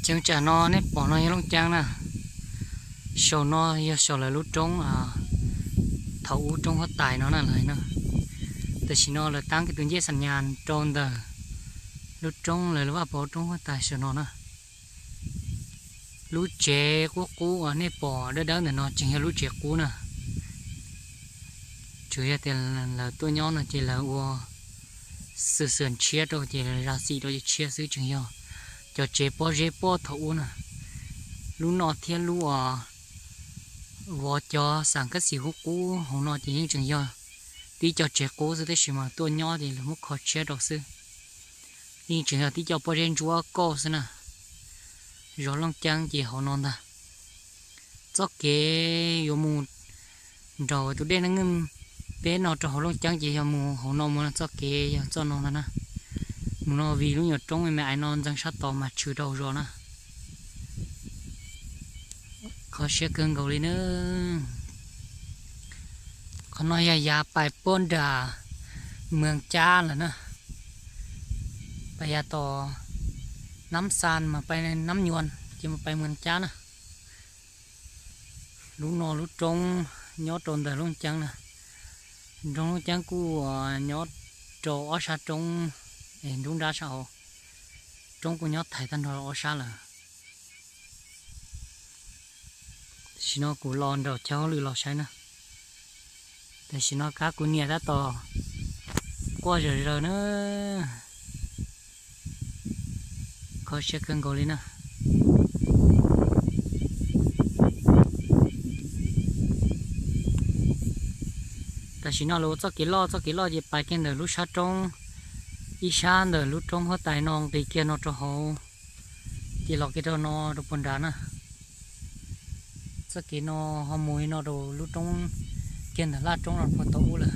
Ceev tsam no nej pom no yog Looj Ceeb na, saum no yog saum lawv lub roob, thaum ub roob huab tais no na lawv na. Tam sim no lawv taab kiag tus ncej xam nyas rau ntawm lub roob lawv lub vaj pov roob huab tais saum no na. Lub tsev qub qub uas nej pom dawb dawb ntawm no tseem yog lub tsev qub na. Tsuas yog tias lawv tuaj nyob no ces lawv ua xwm xwm tshiab rau ces lawv zam xim rau ces tshiab xwb, tseem yog cov tsev pob zeb pob thaum ub na. Lub no thiab lub uas vov cov xam kab xis qub qub hauv no ces yeej tseem yog tib co tsev qub xwb, tab sis mas tuaj nyob ces lawv muab kho tshiab rau xwb. Yeej tseem yog tib co pob zeb ntsuab kauj xwb na. Zos Looj Ceeb ces hauv no ntag. Txoj kev yuav mus nraum tus dej Neej Nkeej peb no rau hauv Looj Ceeb ces yog mus hauv no mus, txoj kev yog txoj no ntag na. Mus no vim lub nyuam roob me me ais no ntxeev sab tod mas tshwm rau zos na. Kho siab kawg nkaus li na. Qhov no yog yav pais puag nram Mws Cab lawm na. Pais yav tom Nab Xas mas pais Nab Nyuas ces mus pais Mws Cab na. Lub no lub roob nyob rau ntawm Looj Ceeb na. Roob Looj Ceeb kuj nyob rau ob sab roob, es nruab nrab sab hauv roob kuj nyob thaiv tag nrho ob sab lawm. Tam sim no kuv los nraum chaw hauj lwm los saib na. Tam sim no kab kuv niam tab tom quaj zom zaws na. Kho siab kawg nkaus li na. Tam sim no lawv ua txoj kev loj, txoj kev loj ces pais kiag ntawm lub sab roob, ib sab ntawm lub roob huab tais no nqis kiag no rau hauv, ces los kiag rau no rau puag nrad na. Txoj kev no ho mus no rau lub roob kiag ntawm laj roob no puag tau ub lawm.